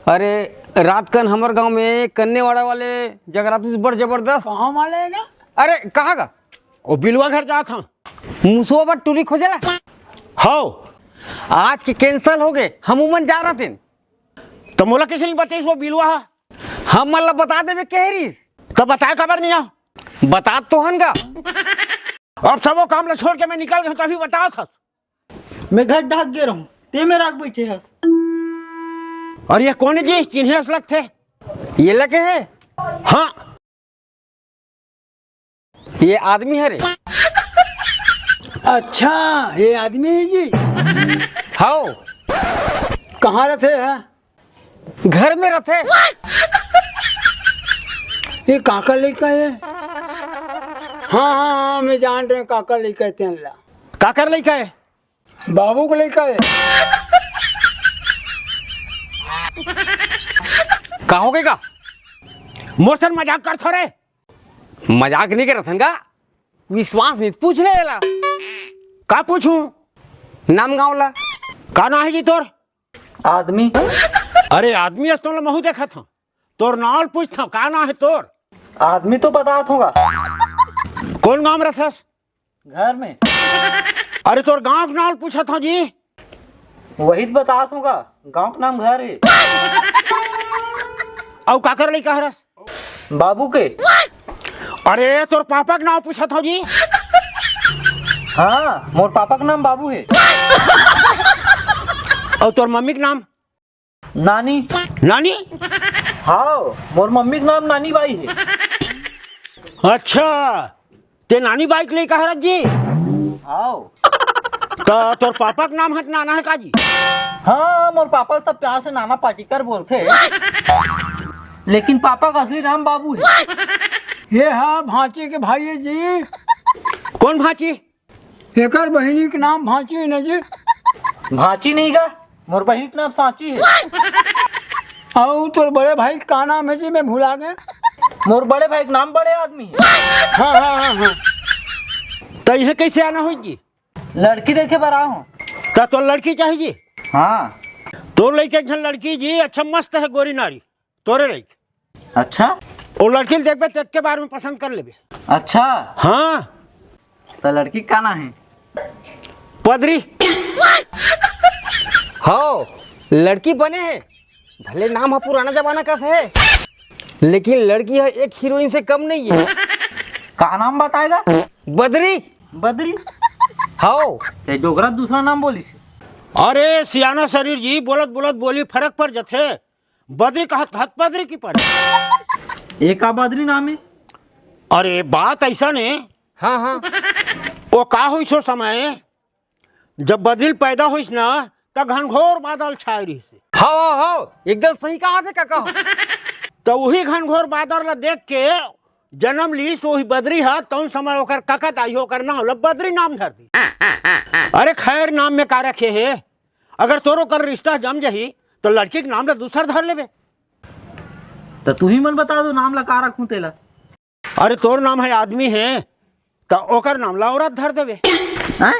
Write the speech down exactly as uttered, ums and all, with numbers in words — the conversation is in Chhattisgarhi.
अरे, रात कन हमर गांव में कन्नेवाड़ा वाले जगराती बड़ जबरदस्त। कहाँ वाले है गा? अरे, कहाँ गा? ओ बिलवा घर जात हंव। मुसवा बर टूरी खोजेला। हव। आज के cancel हो गे, हम उमन जा रहतेन। त मोला किसे नहीं बताइस वो बिलवा ह? हमन ला बता देबे कहे रिस। त बताए काबर नहीं आ? बतात तो हन गा। अब सबो काम ला छोड़ के मैं निकल गया, तभी बतावत हस। मैं घर ढाक गे रहूं, ते मेर आके बैठे हस। अरे ये कोन हे जी, चिन्हे अस लगथे। ये लगे हे? हाँ। ये आदमी हे रे। अच्छा, ये आदमी हे जी। हव। कहाँ रहथे हे? घर में रहथे। ये काकर लइका हे? हाँ, हाँ, हाँ, मैं जानत हंव काकर लइका हे तेन ला। काकर लइका हे? बाबू के लइका हे। का हो गे गा? मोर संग मजाक करथो रे? मजाक नहीं करत हन गा, विश्वास नहीं, पूछ ले एला। का पूछूं? नाम गाँव ला। का नाम हे जी तोर? आदमी। अरे आदमी अस तो महूं देखत हंव। तोर नाम पूछत हंव, का नाम हे तोर? आदमी तो बतात हंव गा। कोन गाँव में रथस? घर में। अरे तोर गाँव के नाम पूछत हंव जी। वही तो बतात हंव गा, गाँव के नाम घर हे। अउ काकर लइका हरस? बाबू के। अरे तोर पापा के नाम पूछत हंव जी। हाँ, मोर पापा के नाम बाबू हे। अउ तोर मम्मी के नाम? नानी। नानी? हव, मोर मम्मी के नाम नानी बाई हे। अच्छा, ते नानी बाई के लइका हरस जी? हव। त तोर पापा के नाम ह नाना हे का जी? हाँ, मोर पापा सब प्यार से नाना पाटेकर बोलथे, लेकिन पापा का असली नाम बाबू हे। ये हा भांची के भाई हे जी। कोन भांची? एकर बहिनी के नाम भांची हे ना जी। भांची नहीं गा, मोर बहिनी के नाम सांची हे। अउ तोर बड़े भाई के का नाम हे जी, मैं भुला गेंव। मोर बड़े भाई के नाम बड़े आदमी हे। हाँ, हाँ, हाँ, हाँ। त इहें कइसे आना होइस जी? लड़की देखे बर आए हंव। त तोर लड़की चाही जी? हाँ। तोर लइका एक झन लड़की जी, अच्छा मस्त हे, गोरी नारी। तोरे लइक। अच्छा? ओ लड़की ल देखबे त एके बार में पसंद कर लेबे। अच्छा? हाँ। त लड़की का नाम हे? बदरी। हव, लड़की बने हे, भले नाम ह पुराना जमाना कस हे, लेकिन लड़की ह एक हीरोइन से कम नहीं हे। का नाम बताए गा? बदरी। बदरी? हव। ते डोकरा दूसरा नाम बोलिस हे। अरे सियाना शरीर जी, बोलत बोलत बोली फरक पड़ जथे। बदरी कहत कहत बदरी की पड़े। ए का बदरी नाम हे? अरे बात अइसन हे। हाँ, हाँ। ओ का होइस ओ समय, जब बदरी पैदा होइस ना, त घनघोर बादल छाए रहिस हे। हव, हव, हव, एकदम सही कहा थे काका। त उही घनघोर बादल ला देख के जनम लिस ओही बदरी ह, तउन समय ओकर कका दाई ह ओकर नाम ला बदरी नाम धर दिस। अरे खैर, नाम में का रखे हे, अगर तोर ओकर रिश्ता जम जाही, त लड़की के नाम ला दूसर धर लेबे। त तुही मन बता दो, नाम ला का रखूं तेला। अरे, तोर नाम हे आदमी हे, त ओकर नाम ला औरत धर देबे। हैं?